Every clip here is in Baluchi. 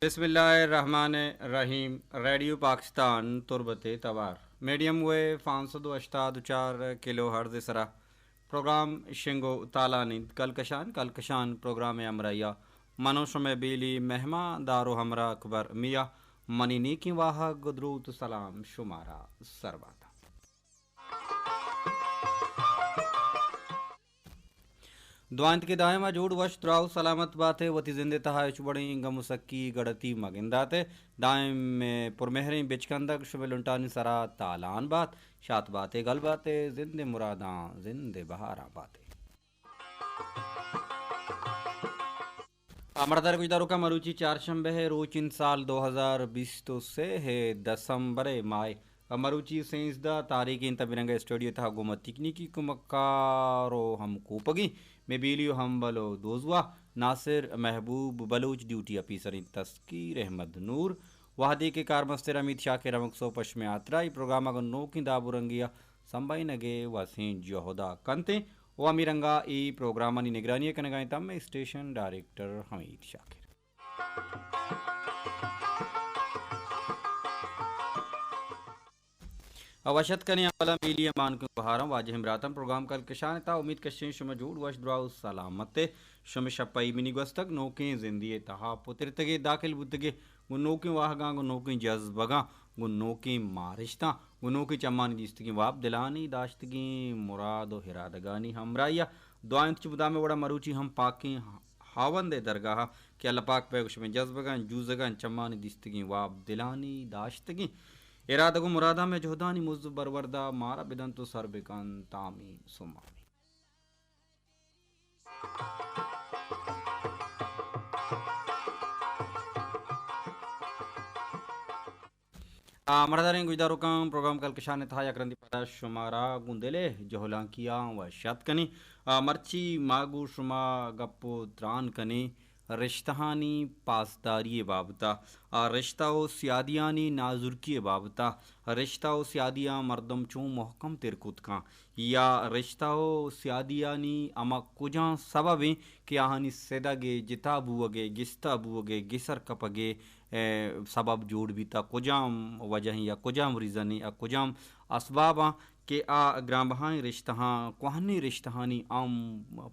بسم اللہ الرحمن الرحیم۔ ریڈیو پاکستان تربت ءِ توار، میڈیم ویو پانچ سد و ہشتاد و چار کلو ہرٹز ءِ سرا پروگرام شنگ و تالان انت۔ کلکشان، کلکشان پروگرام ءِ ہمراہی ءَ من و شمئے بیلی مہمان دار و ہمراہ اکبر میاں۔ منی نیکیں واہگ و دروت و سلام شمارا سر بات۔ دعا انت کہ دائم ءَ جوڑ، وش، دراہ و سلامت بات ئے، وتی زند ءِ تہا ہچ وڑیں گم و سکی گڑتی مہ گندات ئے۔ دائم ءِ پرمہریں بچکندگ شمئے لنٹانی سرا تالان بات، شات بات ئے، گل بات ئے، زند ءِ مراداں، زند ءِ بہاراں بات ئے۔ آ، مڑدار گوشداروکاں، مروچی چارشنبہ ءِ روچ انت، سال دو ہزار بیست و سے ءِ دسمبر ءِ ماہ ءِ۔ آ، مروچی سیزدہ تاریخ انت۔ ہمے رنگ ءَ اسٹوڈیو ءِ تہا گوں ما تکنیکی کمکار و ہمکوپگی مئے بیلی و ہمبل و دوزواہ ناصر محبوب بلوچ، ڈیوٹی آفیسر انت تسکیر احمد نور، وہدے کہ کارمستر حمید شاکر ہمک سہب پہ شمئے ہاترا اے پروگرام ءَ گوں نوکیں داب و رنگے ءَ سمبھائینگ ءِ وسیں جہد ءَ کنت انت و ہمے رنگ ءَ اے پروگرامانی نگرانی ءَ کنگ ءَ انت ہمے اسٹیشن ڈائریکٹر حمید شاکر۔ ءُ وش اتک کنیں اولاں بیلی ءِ مانکیں گوہاراں، واجہیں براتاں، پروگرام کلکشان ءِ تہا۔ امید کشیں شما جوڑ، وش، دراہ ءُ سلامت ئے۔ شمئے شپ ءِ ایمنی گوستگ، نوکیں زندے ءِ تہا پترتگ ئے، داخل بوتگ ئے گوں نوکیں واہگاں، گوں نوکیں جزبگاں، گوں نوکیں مارشتاں، گوں نوکیں چمانی دیستگیں واب، دلانی داشتگیں مراد ءُ ارادگانی ہمراہی ءَ۔ دعا انت چہ مدامیں وڑا مروچی ہم پاکیں ہاوند ءِ درگاہ ءَ کہ اللہ پاک بئیگ شمئے جزبگاں، جوزگاں، چمانی دیستگیں واب، دلانی داشتگیں ارادگ ءُ مراداں، مئے جہدانی مز ءُ برورد ءَ مارا بدنت ءُ سر بکنت۔ آمین ثم آمین۔ آ، مڑداریں گوشداروکاں، پروگرام کلکشان ءِ تہا یک رندے پدا شمارا گوں دل ءِ جہلانکیاں وش اتک کنیں۔ آ، مرچی ما گوں شما گپ ءُ تران کنیں رشتہانی پاسداری ءِ بابت ءَ، آ، رشتہ ءُ سیادیانی نازرکی ءِ بابت ءَ، رشتہ ءُ سیادیاں مردم چون مہکم تر کت کن، یا رشتہ ءُ سیادیانی ہما کجام سبب ایں کہ آہانی سدگ ءِ، جتا بوگ ءِ، گستا بوگ ءِ، گسر کپگ ءِ، اے، سبب جوڑ بیت، آ کجام وجہ ایں یا کجام ریزن ایں یا کجام اسباباں کہ آ گرانبہائیں رشتہاں، کوہنیں رشتہانی ہم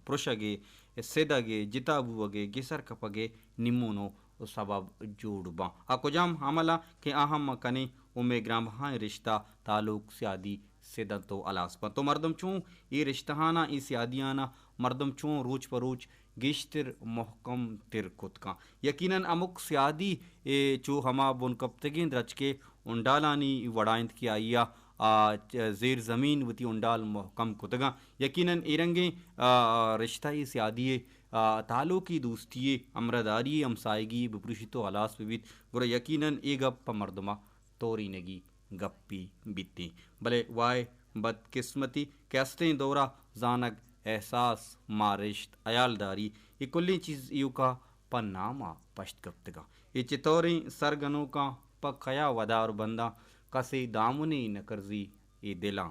پرشگ ءِ، سدگ ءِ، جتا بوگ ءِ، گسر کپگ ءِ نیمون ءُ سبب جوڑ باں۔ آ کجام عملاں کہ آہاں ما کنیں ءُ مئے گرانبہائیں رشتہ، تعلق، سیادی سد انت ءُ ہلاس بنت۔ تو مردم چون اے رشتہاناں، اے سیادیاناں مردم چون روچ پہ روچ گیشتر مہکم تر کت کن۔ یقیناً ہمک سیادی، اے، چو ہما بن کپتگیں درچکے ہنڈالانی وڑا انت کہ آئی ءَ، آ، چ-، زیر زمین وتی ہنڈال مہکم کتگاں۔ یقیناً اے رنگیں، آ، رشتہ ءِ، سیادی ءِ، آ، تعلقی، دوستی ءِ، ہمراہداری ءِ، ہمساہگی ءِ بپروشیت ءُ ہلاس بہ بیت، گڑا یقیناً اے گپ پہ مردم ءَ تورینگی گپے بیتیں۔ بلے وائے بدقسمتی کہ استیں دور ءَ زانگ، احساس، مارشت، ہیالداری، اے کلیں چیز ایوک ءَ پہ نام ءَ پشت کپتگاں۔ اے چتوریں سرگنوکاں، پہ کیا ودار بنداں، کسے دامنے نہ کرزی اے دلاں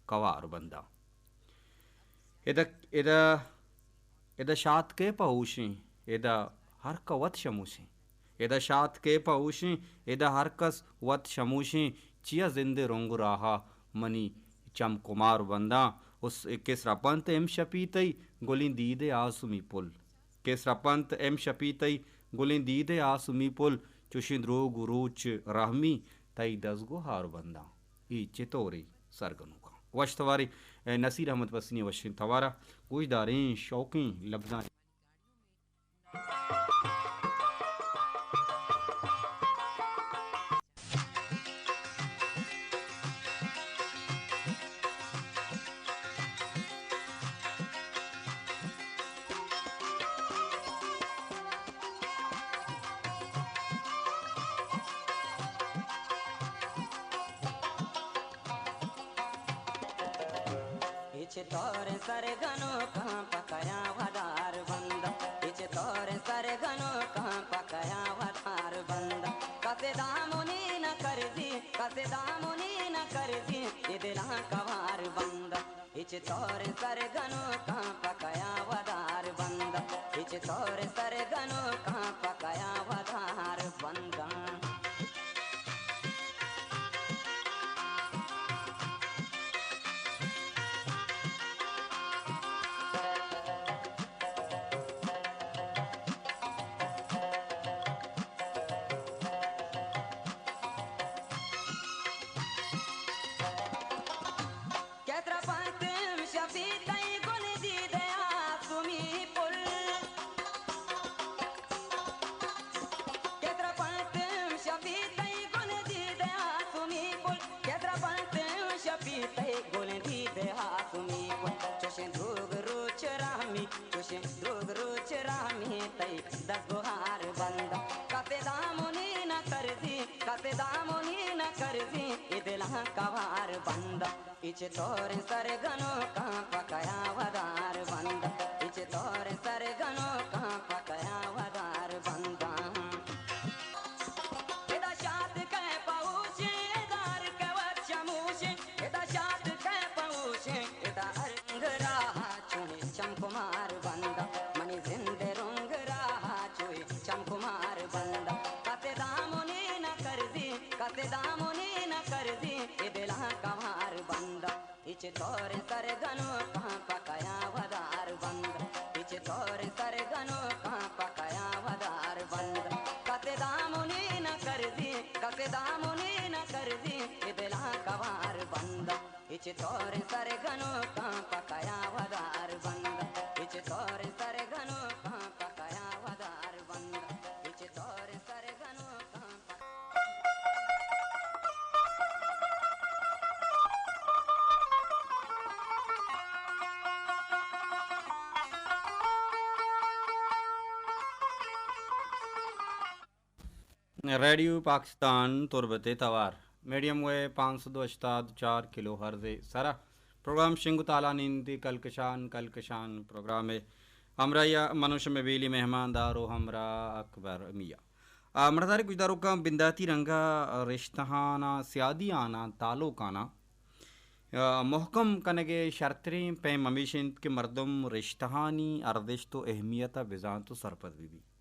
کوار بنداں۔ ادا، ادا، ادا شات کئے پہ ہوشیں، ادا ہر کہ وت شموشیں۔ ادا شات کئے پہ ہوشیں، ادا ہر کس وت شموشیں۔ چیا زند ءِ رنگ ءُ راہ ءَ منی چم کمار بنداں۔ اس کہ سرپنت امشپی تئی گلیں دید ءِ آسمی پل۔ کہ سرپنت امشپی تئی گلیں دید ءِ آسمی پل۔ چوشیں دروگ ءُ روچ رحمی تئی دزگوہار بنداں۔ اے چتوریں سرگنوکاں۔ وش توارے، اے، نصیر احمد پسنی ءِ وشیں توار ءَ گوش داریں شوکیں لبزانی۔ اے چتوریں سرگنوکاں پہ کیا ودار بنداں، اے چتوریں سرگنوکاں پہ کیا ودار بنداں۔ کسے دامنے نہ کرزی، کسے دامنے نہ کرزی، اے دلاں کوار بنداں۔ اے چتوریں سرگنوکاں پہ کیا ودار بنداں۔ ہچ طور سر گنوکاں پہ کیا ودار بنداں۔ کہ ترپنت امشپی تئی گل دیدہ آسمی پل۔ کہ ترپنت امشپی تئی گل دیدہ آسمی پل۔ کہ ترپنت امشپی تئی گل دیدہ آسمی پل۔ چوشیں دروگ روچ رامی، چوشیں دروگ روچ رامی تئی دزگوہار بنداں۔ کس دامنی نہ کرزی، کس دامنی نہ کرزی، اے دلاں کوار بنداں۔ ہچ طور سر گنوکاں پہ کیا ودار بنداں۔ ہچ طور سر گنوکاں پہ کیا ودار بنداں۔ ادا شات کئے پہوشیں، ادار کئے وت چموشیں۔ ادا شات کئے پہوشیں، ادا ہر رنگ راہ چوئیں چمکمار بنداں۔ منی زند رنگ راہ چوئیں چمکمار بنداں۔ کس دامنی نہ کرزی، کس دامنی نہ کرزی، اے دلاں کوار بنداں۔ ہچ طور سر گنوکاں پہ کیا ودار بنداں۔ ہچ طور سر گنوکاں پہ کیا ودار بنداں۔ کس دامنی نہ کرزی، کس دامنی نہ کرزی، اے دلاں کوار بنداں۔ ہچ طور سر گنوکاں پہ کیا ودار بنداں۔ ہچ طور سر گنوکاں پہ کیا ودار بنداں۔ ہچ طور سر گنوکاں ریڈیو پاکستان تربت ءِ توار، میڈیم ویو پانچ سد و ہشتاد چار کلو ہرز ءِ سرا پروگرام شنگ و تالان انت کلکشان، کلکشان پروگرام ءِ ہمراہی ءَ من و شمئے بیلی مہماندار و ہمراہ اکبر میاں۔ آ، مڑداریں گوشداروکاں، بنداتی رنگ ءَ رشتہاناں، سیادی آناں، تعلقاناں، آ، مہکم کنگ ءِ شرتریں پیم ہمیش انت کہ مردم رشتہانی ارزشت و اہمیت ءَ بزانت و سرپد بہ بیت۔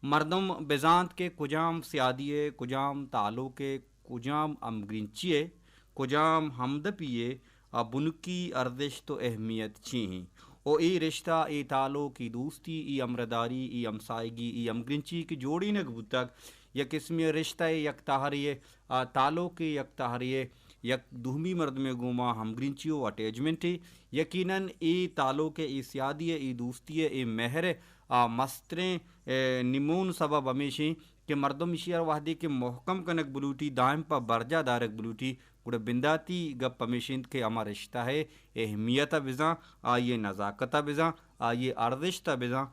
مردم بزانت کہ کجام سیادی ءِ، کجام تعلق ءِ، کجام ہمگرنچی ءِ، کجام ہمدپی ءِ آ بنکی ارزشت و اہمیت چی انت؟ و اے رشتہ، اے تعلق، اے دوستی، اے ہمراہداری، اے ہمساہگی، اے ہمگرنچی کہ جوڑینگ بوتگ، یک قسمے رشتہ ءِ یک تہرے ءِ، آ، تعلق ءِ یک تہرے ءِ، یک دومی مردمے گوما ہمگرنچی و اٹیچمنٹے۔ یقیناً اے تعلق ءِ، اے سیادی ءِ، اے دوستی ءِ، اے مہر ءِ، آ، مستریں، اے، نمون سبب ہمیش انت کہ مردم ایشی ءَ را وہدے کہ مہکم کنگ بلوٹی، دائم پہ برجاہ دارگ بلوٹی، گڑا بنداتی گپ ہمیش انت کہ ہما رشتہ ءِ اہمیت ءَ بزاں، آئی ءِ نزاکت ءَ بزاں، آئی ءِ ارزشت ءَ بزاں،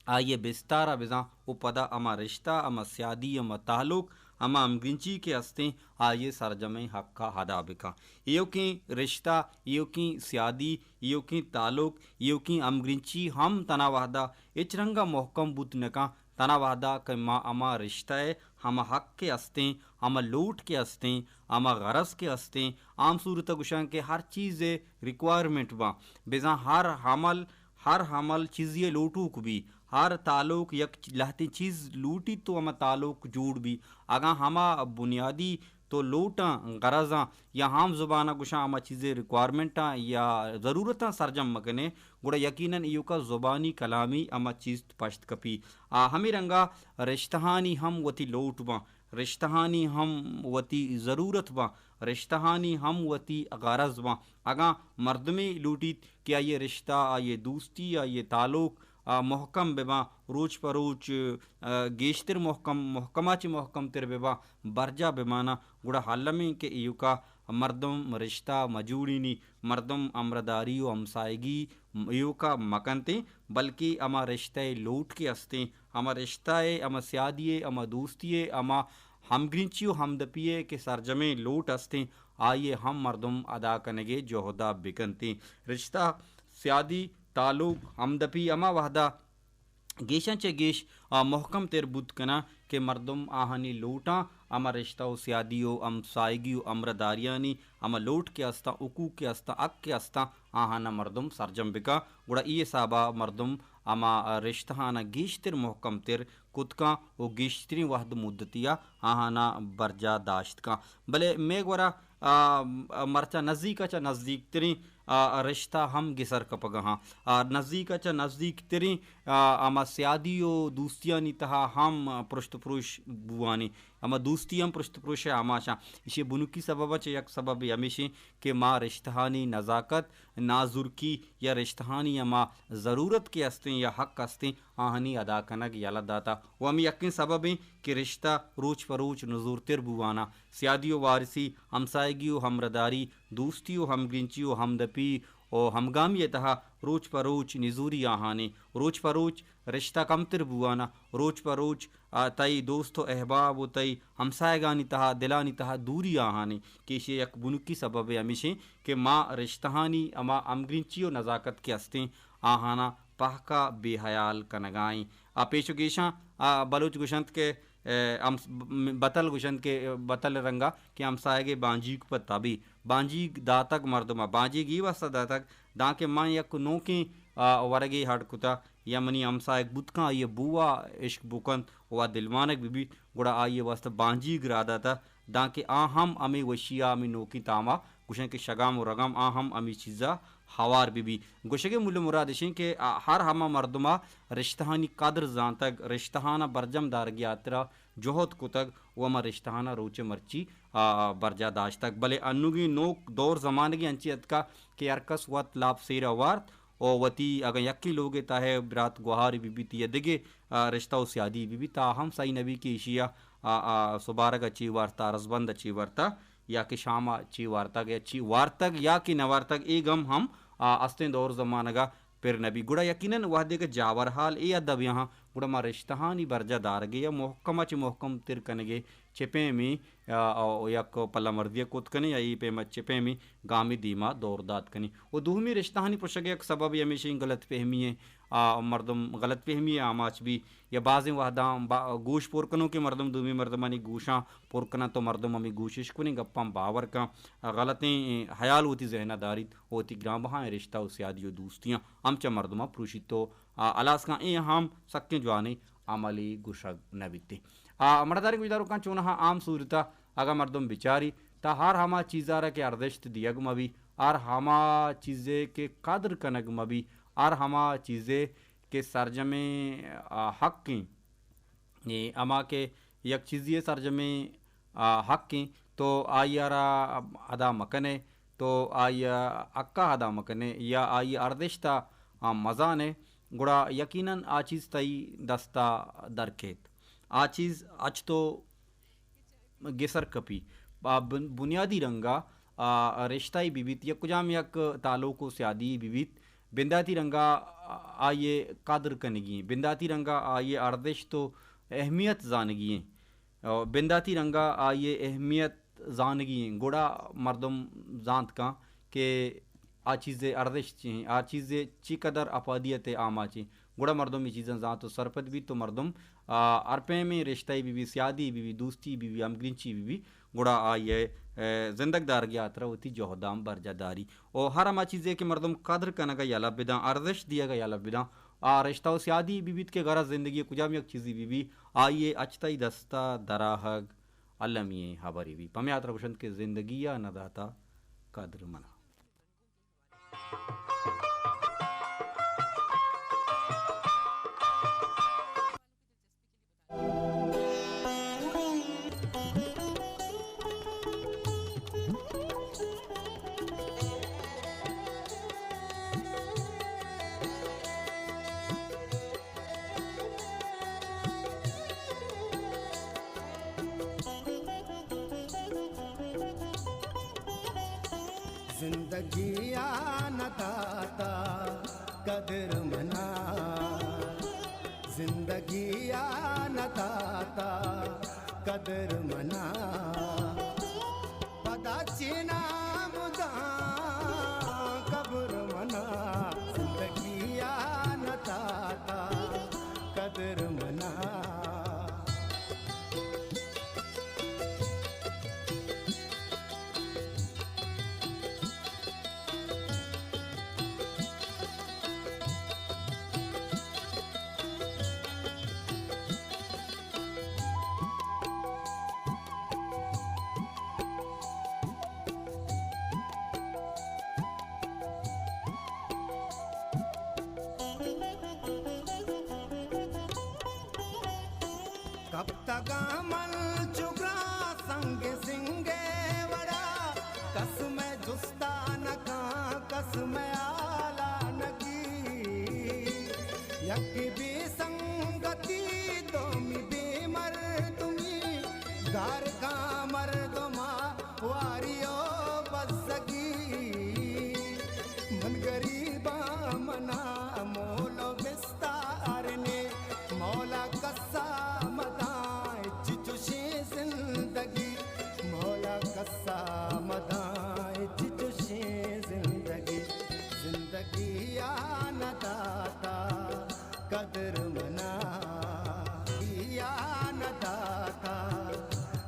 آئی ءِ بستار ءَ بزاں و پدا ہما رشتہ، ہما سیادی، ہما تعلق، ہما ہمگرنچی کہ ہستیں، آئی ءِ سرجمیں حق ءَ ادا بکن۔ ایوکیں رشتہ، ایوکیں سیادی، ایوکیں تعلق، ایوکیں ہمگرنچی ہم تنا وہدا ہچ رنگ ءَ مہکم بوت نہ کن، تنا وہدا کہ ما ہما رشتہ ءِ ہما حق کہ ہستیں، ہما لوٹ کہ ہستیں، ہما غرض کہ ہستیں، عام صورت ءَ گوشاں کہ ہر چیز ءِ ریکوائرمنٹ باں، بزاں ہر عمل، ہر عمل چیزے ءِ لوٹوک بی، ہر تعلق یک چ-، لہتیں چیز لوٹیت تو ہما تعلق جوڑ بی۔ اگاں ہما بنیادی تو لوٹاں، غرضاں یا عام زبان ءَ گوشاں ہما چیزے ریکوائرمنٹاں یا ضرورتاں سرجم مہ کنیں، گڑا یقیناً ایوکا زبانی کلامی ہما چیز پشت کپی۔ آ، ہمے رنگا رشتہانی ہم وتی لوٹ باں، رشتہانی ہم وتی ضرورت باں، رشتہانی ہم وتی غرض باں۔ اگاں مردمے لوٹیت کہ آئی ءِ رشتہ، آئی ءِ دوستی، آئی ءِ تعلق، آ، مہکم بہ باں، روچ پہ روچ، آ، گیشتر مہکم، مہکما چہ مہکم تر بہ باں، برجاہ بہ ماناں، گڑا الم انت کہ ایوکا مردم رشتہ مہ جوڑینی، مردم ہمراہداری و ہمساہگی ایوکا مہ کنتیں، بلکہ ہما رشتہ ءِ لوٹ کہ ہستیں، ہما رشتہ ءِ، ہما سیادی ءِ، ہما دوستی ءِ، ہما ہمگرنچی و ہمدپی ءِ کہ سرجمیں لوٹ ہستیں، آئی ءِ ہم مردم ادا کنگ ءِ جہد ءَ بکنتیں۔ رشتہ، سیادی، تعلق، ہمدپی ہما وہدا گیشاں چہ گیش، آ، مہکم تر بوت کناں کہ مردم آہانی لوٹاں، ہما رشتہ و سیادی و ہمساہگی و ہمراہداریانی ہما لوٹ کہ استاں، حقوق کہ استاں، حق کہ استاں، آہانا مردم سرجم بکاں، گڑا اے حسابا مردم ہما رشتہاناں گیشتر محکم تر کت کن و گیشتریں وہد مدتی ء آہاناں برجاہ داشت کن۔ بلے مئے گورا، آ، مرچاں نزیک ء چہ نزیکتریں، آ، رشتہ ہم گسر کپگ ء ہاں۔ آ، نزیک ء چہ نزیکتریں، آ، ہما سیادی و دوستیانی تہا ہم پرشت پروش بوانی۔ ہما دوستی ہم پرشت پروش ء آماچاں۔ ایشی بنکی سبب ء چہ یک سببے ہمیشیں کہ ما رشتہانی نزاکت، نازرکی یا رشتہانی ہما ضرورت کہ استیں یا حق استیں، آہانی ادا کنگ یلہ داتا و ہمے یکیں سببیں کہ رشتہ روچ پہ روچ نزورتر بواناں۔ سیادی و وارثی، ہمسائگی و ہمرداری، دوستی و ہمگرنچی و ہمدپی و ہمگامی ء تہا روچ پہ روچ نزوری آہانیں۔ روچ پہ روچ رشتہ کمتر بواناں۔ روچ پہ روچ آ، تئی دوست و احباب و تئی ہمساہگانی تہا، دلانی تہا دوری آہانیں کہ ایشی یک بنکی سببے ہمیشیں کہ ما رشتہانی ہما ہمگرنچی و نزاکت کہ استیں، آہاناں پہکا بے حیال کنگائیں۔ آ، پیش و گیشاں، آ، بلوچ گوشنت کہ، اے، ہم-، بتل گوشنت کہ بتل رنگا کہ ہمساہگے بانجیگ پہ تبی۔ بانجیگ داتگ مردما، بانجیگ ای واسطہ داتگ، دانکہ من یک نوکیں، آ، ورگے ہڈ کتا یا منی ہمساہگ بوت کن، آئی ء بو ء عشق بکنت و آ دلمانگ بہ بیت، گڑا آئی ء واستہ بانجیگ راہ داتہ، دانکہ آ ہم ہمے وشی ء ہمے نوکیں تام ء گوشن کہ شگام و رگام آ ہم ہمے چیز ء ہوار بہ بیت۔ گوشگ ء مول ء مراد اش انت کہ آ ہر ہما مردم ء رشتہانی قدر زانتگ، رشتہان ء برجم دارگ ء ہاترا جہد کتگ و ہما رشتہان ء روچ ء مرچی، آ، برجاہ داشتگ۔ بلے انوگیں نوک دور زمانگے انچی اتکا کہ ہر کس وت لاپ سیر ء وارت و وتی اگاں یکیں لوگے تہ ء برات گوہارے بہ بیت یا دگہ، آ، رشتہ و سیادی بہ بیت، آ ہم سہی نہ بیت کہ ایشی ء، آ، آ، سبارگ ء چی وارتہ، رزبند ء چی وارتہ، یا کہ شام ء چی وارتگ یا چی وارتگ یا کہ نہ وارتگ، اے گم ہم، آ، استیں دور زمانگ ء پر نہ بیت۔ گڑا یقیناً وہدے کہ جاور حال اے حد ء بیاہاں، گڑا ما رشتہانی برجاہ دارگے یا محکم ء چہ محکم تر کنگے چہ پیمیں، آ، آ، یک پلہ مردی ء کت کنیں یا اے پیم ء چہ پیمیں گامے دیما دور دات کنیں۔ و دومی رشتہانی پرشگ ء یک سببے ہمیشیں غلط فہمی ء، آ، مردم غلط فہمی ء آماچ بی یا بازیں وہداں با-، گوش پر کنوکیں مردم دومی مردمانی گوشاں پر کناں تو مردم ہمے گوش اش کنیں گپاں باور کن، آ، غلطیں حیال وتی ذہن ء داریت۔ وتی گران بہائیں رشتہ و سیادی و دوستیاں ہم چہ مردماں پروشیت و، آ، ہلاس کن۔ اے ہم سکیں جوانیں عملے گوشگ نہ بیت۔ آ، مڑداریں گوشداروکاں، چونہا عام صورتا اگاں مردم بچاری تا ہر ہما چیزارا کہ ارزشت دیگ مہ بی، ہر ہما چیزے کہ قدر کنگ مہ بی، ہر ہما چیزے کہ سرجمیں، آ، حقیں، اے ہما کہ یک چیزے سرجمیں، آ، حقیں تو آئی ء را ادا مہ کن ئے، تو آئی ء حق ء ادا مہ کن ئے یا آئی ء ارزشت ء، آ، مہ زان ئے، گڑا یقیناً آ چیز تئی دست ء در کیت۔ آ چیز اچ تو گسر کپی۔ آ بن-، بنیادی رنگ ء، آ، رشتہ ء بہ بیت، یک کجام یک تعلق و سیادی بہ بیت، بنداتی رنگ ء آئی ء قدر کنگی ایں، بنداتی رنگ ء آئی ء ارزشت و اہمیت زانگی ایں۔ بنداتی رنگ ء آئی ء اہمیت زانگی ایں، گڑا مردم زانت کن کہ آ چیز ء ارزشت چی ایں، آ چیز ء چی قدر افادیت ء آماچ ایں۔ گڑا مردم اے چیزاں زانت و سرپد بیت و مردم، آ، ہر پیمیں رشتہ بہ بی، سیادی بہ بی، دوستی بہ بی، ہمگرنچی بہ بی، گڑا آئی ء، ء، زندگ دارگی ہاترا وتی جہداں برجاہ داری۔ و ہر ہما چیزے کہ مردم قدر کنگ ء یلہ بداں، ارزشت دیگ ء یلہ بداں، آ رشتہ و سیادی بہ بیت کہ غرض زندگی ء کجام یک چیزی بہ بی، آئی ء اچ تئی دست ء دراہگ المی ئیں ہبرے بی۔ پمے ہاترا گوشنت کہ زندگی ء نہ داتا قدر منا۔ زندگی ء نہ داتا قدر منا، زندگی ء نہ داتا قدر منا۔ پدا چی نام داں قبر منا، زندگی ء نہ داتا قدر منا۔ اگاں من چو گراں سنگ سنگے وڑا، کس مئے جستا نہ کاں، کس مئے حالا نگی۔ یکے بے سنگتی، دومی بے مردمی، گار کاں مردما واری و بزگی۔ من گریباں، منا مول و بستار نے، مولا کسا مداں ہچ چوشیں زندگی، مولا کسا مداں ہچ چوشیں زندگی۔ زندگی آ نہ داتا قدر منا، یا نہ داتا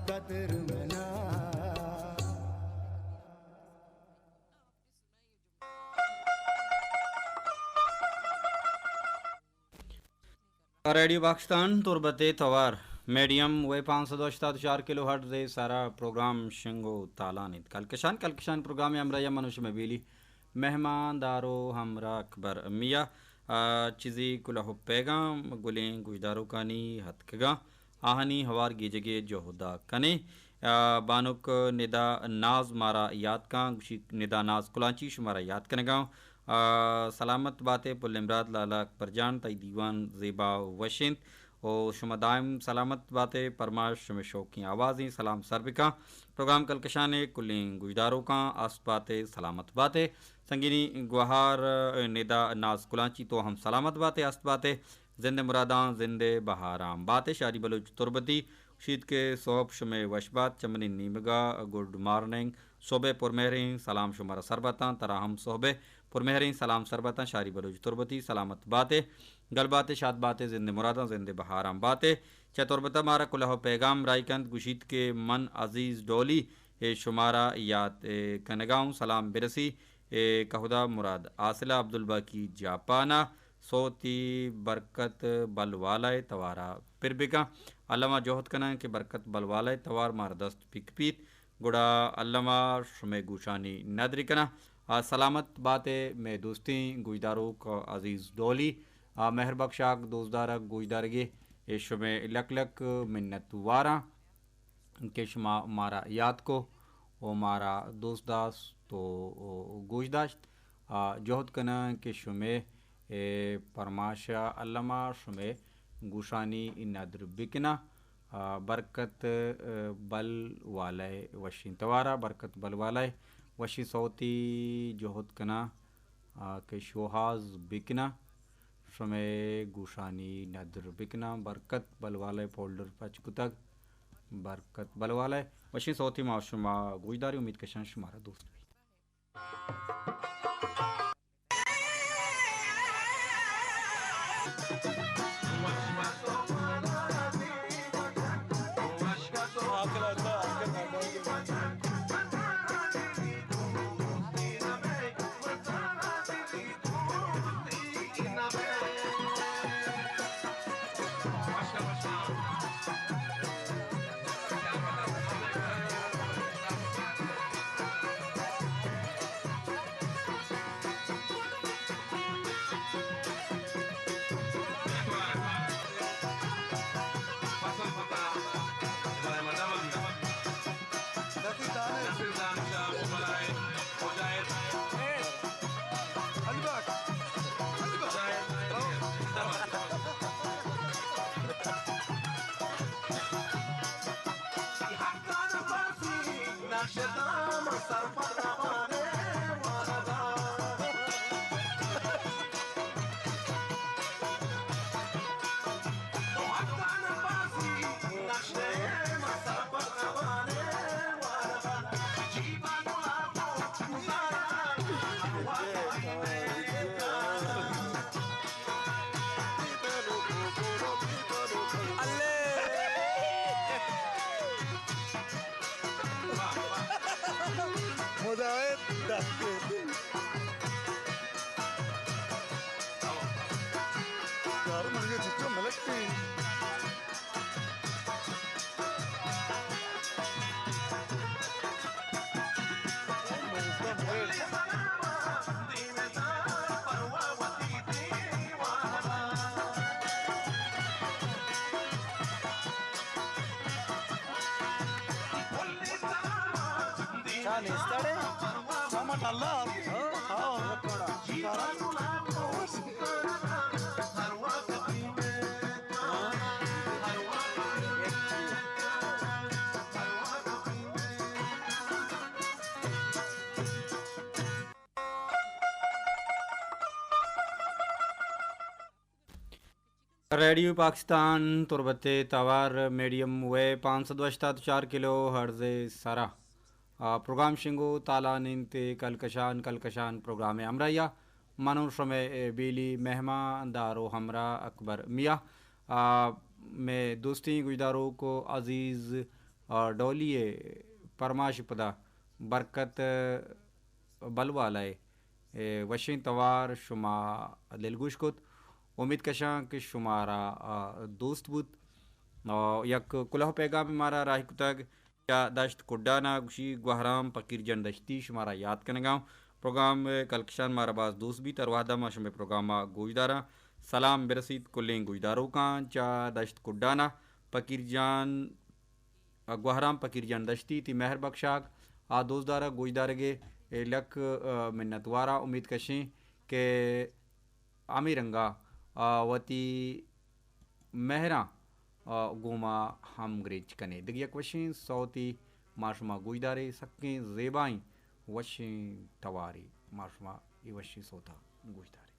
قدر منا۔ ریڈیو پاکستان تربت ءِ توار، میڈیم ویو پانچ سد و ہشتاد و چار کلو ہرٹز ءِ سرا پروگرام شنگ و تالان انت۔ کلکشان، کلکشان پروگرام ءِ ہمراہی ءَ من و شمئے بیلی مہمان دار و ہمراہ اکبر میاں، آ، چیزے کلوہ و پیغام گلیں گوشداروکانی اتکگاں، آہانی ہوار گیجگ ءِ جہد ءَ کنیں۔ آ، بانک ندا ناز مارا یات کاں، گوشی ندا ناز کلانچی شمارا یات کنگاں۔ آ، سلامت باتے پل امراد لالا اکبر جان، تئی دیوان زیبا و وش انت۔ و شما دائم سلامت باتے، پرماش شمئے شوقیں آوازیں، سلام سر بکاں۔ پروگرام کلکشانے کلیں گوشداروکاں، است باتے، سلامت باتے۔ سنگینی گوہار، ندا ناز کلانچی تو ہم سلامت باتے، است باتے۔ زند مراداں، زند بہاراں باتے۔ شاری بلوچ تربتی گوشیت کہ سہب شمئے وش بات، چمنی نیمگا گڈ مارننگ، سہب ءِ پرمہریں سلام شمارا سر باتاں، ترا ہم سہب ءِ پرمہریں سلام سر باتاں۔ شاری بلوچ تربتی سلامت باتے، گل باتے، شاد باتے، زند مراداں، زند بہاراں باتے۔ چہ تربت ءَ مارا کلوہ و پیغام راہی کنت، گوشیت کہ من عزیز ڈولی ءَ شمارا یات ءَ کنگا اوں، سلام برسی ءَ کہدا مراد حاصلہ عبدالباقی جاپان ءَ، سوتی برکت بل والا ءِ توارا پر بکاں۔ الما جہد کناں کہ برکت بل والا ءِ توار مارا دست بکپیت۔ گڑا الما شمئے گوشانی ندر کناں۔ آ، سلامت باتے مئے دوستیں گوشداروک عزیز ڈولی۔ آ، مہر بخش آک دوستدارگ گوشدارگے، اے شمئے لک لک منت واراں کہ شما مارا یات کو و مارا دوست داشت و گوش داشت۔ آ، جہد کناں کہ شمئے، اے، پرماشا الما شمئے گوشانی ندر بکناں۔ آ، برکت، آ، بل والئے وشیں توارا، برکت بل والئے وشیں سوتی جہد کناں، آ، کہ شوہاز بکناں، شمئے گوشانی ندر بکناں۔ برکت بل والئے فولڈر پچ کتگ، برکت بل والئے وشیں سوتی ما شما گوشداری، امید کشاں شمارا دوست بیت۔ مجاہد دستے۔ یار، من یہ چچو ملک تھی۔ ریڈیو پاکستان تربت ءِ توار میڈیم ویو پانچ سد و ہشتاد و چار کلو ہرٹز ءِ سرا، آ، پروگرام شنگ ءُ تالان اِنت کلکشان، کلکشان پروگرام ءِ ہمراہی ءَ من اوں شمئے بیلی مہمان دار ءُ ہمراہ اکبر میاں۔ آ، مئے دوستیں گوشداروک ءُ عزیز، آ، ڈولی ءِ پرمائش ءِ پدا برکت بلوالہ ءِ، اے، وشیں توار شما دلگوش کت۔ امیت کشاں کہ شمارا، آ، دوست بوت۔ آ، یک کلوہ پیغامے مارا راہی کتگ چہ دشت کڈان ءَ، گوشی، گوہرام پکیر جان دشتی شمارا یات کنگا اوں۔ پروگرام کلکشان مارا باز دوست بیت، ہر وہدا ما شمئے پروگرام ءَ گوشداراں۔ سلام برسیت کلیں گوشداروکاں چہ دشت کڈان ءَ، پکیر جان گوہرام پکیر جان دشتی، تئی مہر بکشاک، آ دوست دارگ، گوشدارگ ءِ، اے، لک، آ، منتواراں۔ امیت کشیں کہ ہمے رنگا، آ، وتی مہراں، آ، گوما ہمگرنچ کنے۔ دگہ یک وشیں سوتے ما شما گوشداریں، سکیں زیبائیں وشیں توارے، ما شما اے وشیں سوتا گوشداریں۔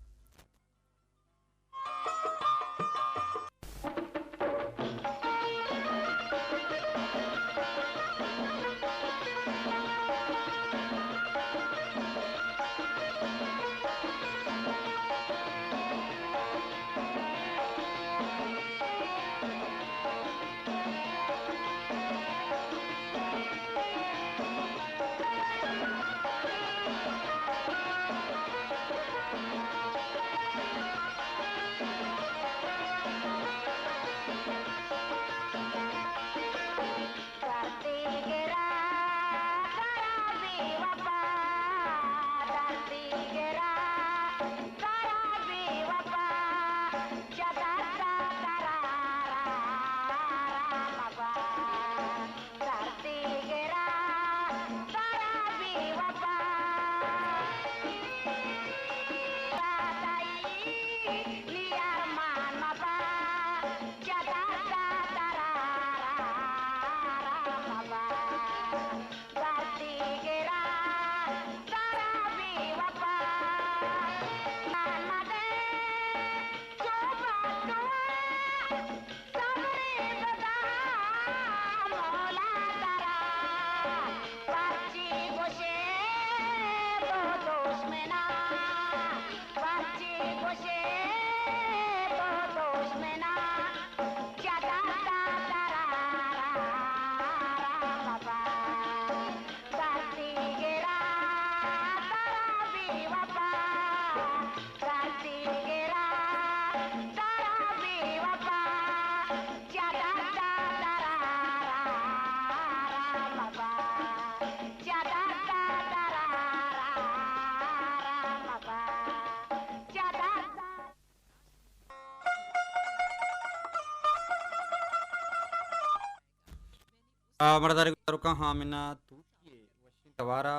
آ، مردار گزاروکاں ہامنا توکی ءِ وشیں توارا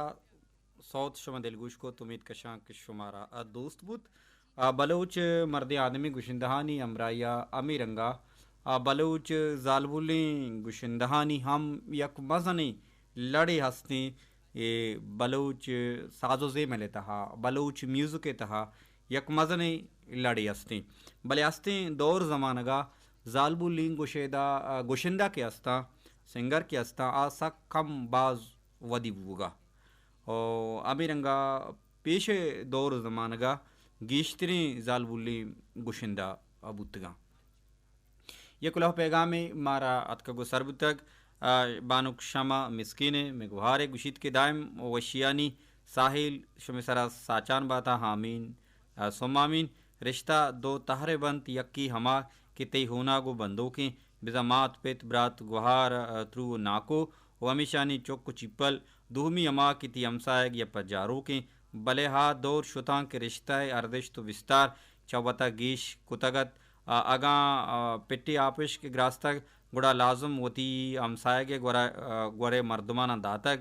سوت شما دلگوش کت، امیت کشاں کہ شمارا آ دوست بوت۔ آ، بلوچ مردیں آدمی گشندہانی ہمراہی ءَ ہمے رنگا، آ، بلوچ زالبولیں گشندہانی ہم یک مزنیں لڑے ہستیں۔ اے بلوچ ساز و زیمل ءِ تہا، بلوچ میوزک ءِ تہا یک مزنیں لڑے ہستیں۔ بلے ہستیں دور زمانگا زالبولیں گشیدہ، گشندہ کہ ہستاں، سنگر کہ ہستاں، آ سک کم باز ودی بوگا۔ او ہمے رنگا پیش دور زمانگا گیشتریں زالبولیں گشندہ بوتگاں۔ یک کلوہ پیغامے مارا اتکگ و سر بوتگ۔ آ، بانک شمع مسکین ءِ مئے گوہار ءَ گوشیت کہ دائم وشیانی ساحل شمئے سرا ساچان باتاں، آمین، آ، ثم آمین۔ رشتہ دو تہر بنت، یکے ہما کہ تئی ہوناگ و بندوکیں، بزاں مات، پت، برات، گوہار، آ، ترو و ناکو و ہمیشانی چک و چیپل۔ دومی ہما کہ تئی ہمسایگ یا پجاروکیں، بلے ہا دور شتاں کہ رشتہ ءِ ارزشت و بستار چہ وتا گیش کتگ ات۔ آ، اگاں، آ، پٹے آپشک گراستگ، گڑا لازم وتی ہمساہگ ءِ گورا، آ، گور ءِ مردماناں داتگ۔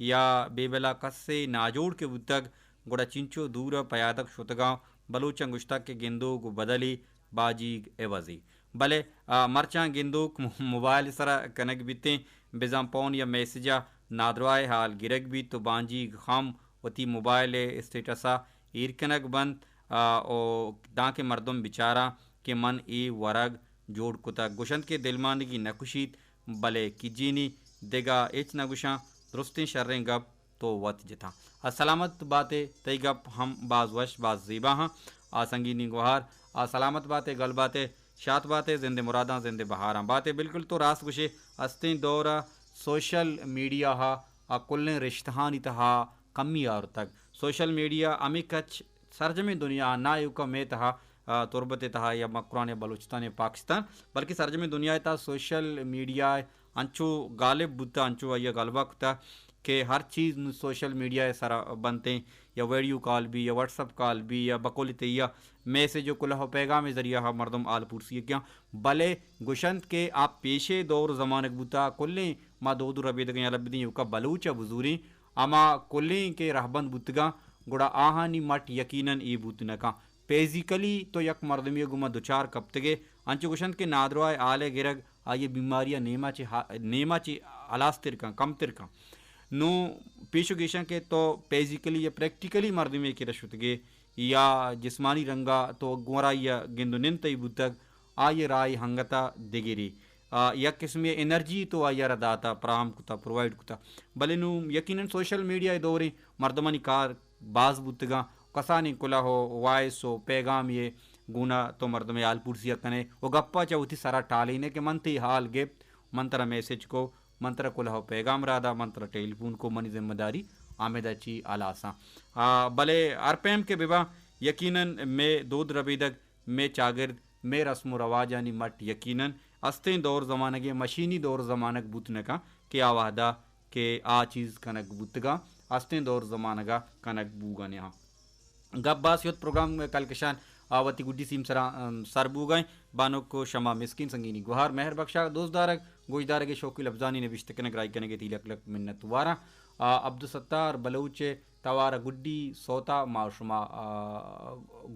یا بے بلا کسے ناجوڑ کہ بوتگ، گڑا چنچو دور ء پیادگ شتگاں۔ بلوچاں گوشتگ کہ گندوک و بدلی باجیگ عوضی۔ بلے، آ، مرچاں گندوک م-، موبائل سرا کنگ بیتیں، بزاں پون یا میسج ء نادراہ حال گرگ بیت تو بانجیگ خام وتی موبائل ء اسٹیٹس ء ایر کنگ بنت، آ، و دانکہ مردم بچاراں کہ من اے ورگ جوڑ کتگ۔ گوشنت کہ دلمانگی نہ کشیت، بلے کجینی دگہ ہچ نہ گوشاں، درستیں شریں گپ تو وت جتاں۔ آ سلامت باتے، تئی گپ ہم باز وش، باز زیبا ہاں۔ آ سنگینی گوہار، آ سلامت باتے، گل باتے، شات باتے، زند مراداں، زند بہاراں باتے۔ بالکل تو راست گوشے، استیں دور ء سوشل میڈیا ء آ کلیں رشتہانی تہا کمی آرتگ۔ سوشل میڈیا ہمے کچ سرجمیں دنیا ء نہ ایوکا مئے تہا، آ، تربت ء تہا یا مکران یا بلوچستان یا پاکستان، بلکہ سرجمیں دنیا ء تہا سوشل میڈیا انچو غالب بوتا، انچو آئی ء غلبہ کتا کہ ہر چیز نوں سوشل میڈیا ء سرا بنتیں، یا ویڈیو کال بی، یا واٹس اپ کال بی، یا بقول تئی ء میسج و کلہ و پیغام ء ذریعہ ء مردم آل پرسی کیاں۔ بلے گوشنت کہ آ پیشے دور زمانگ بوتا، کلیں ما دود و ربیدگیں الب بدیں ایوکا بلوچ ء بزوریں، ہما کلیں کہ رہبند بوتگاں، گڑا آہانی مٹ یقیناً اے بوت نہ کن۔ فزیکلی تو یک مردمے ء گوما دچار کپتگے، انچو گوشنت کہ نادراہ ء حال ء گرگ آئی ء بیماری ء نیما چہ ہا-، نیما چہ ہلاستر کن، کمتر کن۔ نوں پیش و گیشاں کہ تو فزیکلی یا پریکٹیکلی مردمے کہ رشتگے یا جسمانی رنگا تو گورائی ء گند و نند تئی بوتگ، آئی ء راہ ء انگت ء دگرے، آ، یک قسمے انرجی تو آئی ء را داتا، فراہم کتا، پرووائیڈ کتا۔ بلے نوں یقیناً سوشل میڈیا ء دوریں مردمانی کار باز بوتگاں، کسانیں کلہ و وائس و پیغام یے گونا تو مردمے حال پرسیا کنے و گپا چہ وتی سرا ٹالینئے کہ من تئی حال گپت، من ترا میسج کو، من ترا کلہ و پیغام رادا، من ترا ٹیلیفون کو، منی ذمہ داری ہمیدا چی ہلاساں۔ آ، بلے ہر پیم کہ ببا، یقیناً مئے دود ربیدگ، مئے چاگرد، مئے رسم و رواجانی مٹ یقیناً استیں دور زمانگے، مشینی دور زمانگ بوت نہ کن کہ آ وہدا کہ آ چیز کنگ بوتگاں، استیں دور زمانگا کنگ بوگا نیاں۔ گپ باز شت، پروگرام کلکشان آ وتی گڈی سیم سرا، ام، سر بوگا ایں۔ بانک و شما مسکین سنگینی گوہار مہر بخشا دوست دارگ، گوش دارگ ء شوقی لبزانی نبشتہ کنگ راہی کنگ ء تئی لک لک منت واراں۔ آ، عبدالستار بلوچ ء توار ء گڈی سوتا ما و شما، آ،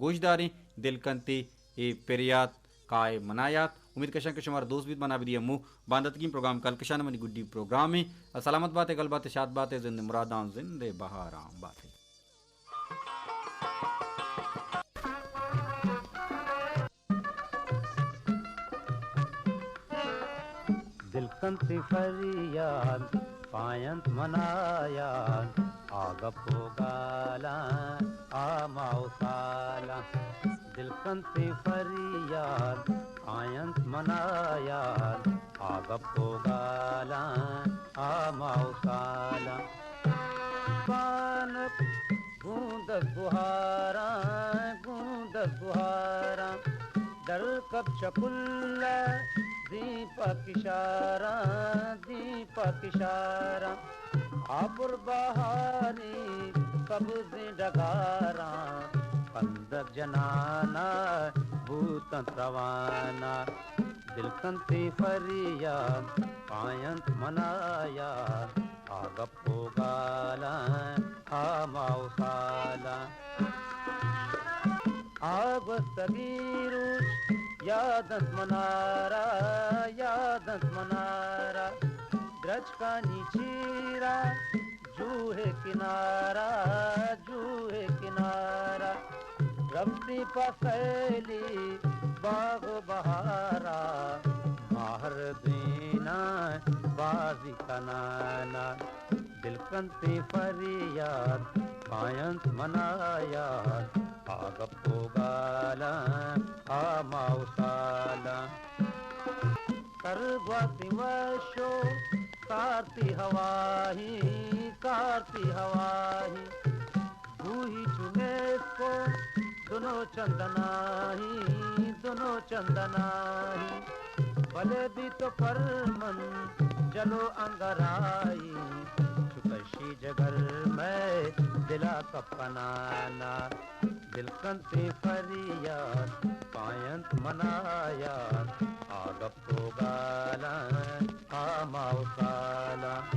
گوش داریں۔ دل کنتے اے پریات کائے منایات۔ امید کشاں کہ شمارا دوست بیت، منا بدی امو۔ بانداتگیں پروگرام کلکشان منی گڈی پروگرام ایں۔ سلامت بات ئے، گل بات ئے، شاد بات ئے، زند مراداں، زند بہاراں بات ئے۔ دل کنت فریاد، پاینت منایاد، آ گپ و گالاں، آ ماہ و سالاں۔ دل کنت فریاد، آینت منایاد، آ گپ و گالاں، آ ماہ و سالاں۔ بانک گوں دزگوہاراں، گوں دزگوہاراں، در کپ چہ کل ء دیم پہ کشاراں، دیم پہ کشاراں۔ آ پر بہاریں سبزیں ڈگاراں، کندگ جنان ء بوت انت روان ء۔ دل کنت فریاد، پاینت منایاد، آ گپ و گالاں، آ ماہ و سالاں۔ آ گوستگیں روچ یاد انت منارا، یاد انت منارا۔ درچکانی چیرا جوہ کنارا، جوہ کنارا۔ رپتی پہ سیلی باغ و بہارا، ماہر دینا بازی کنانا۔ دل کنت فریاد، پاینت منایاد، آ گپ و گالاں، آ ماہ و سالاں۔ سر گواتیں وش و کارتی ہواہی، کارتی ہواہی۔ بوہی چو میسکو دنو چندناہی، دنو چندناہی۔ بلے بی تو پر من جلو انگرائی، چو کشی جگر مئے دلا کپنانا۔ دل کنت فریاد، پاینت منایاد، آ گپ و گالاں، آ ماہ و سالاں۔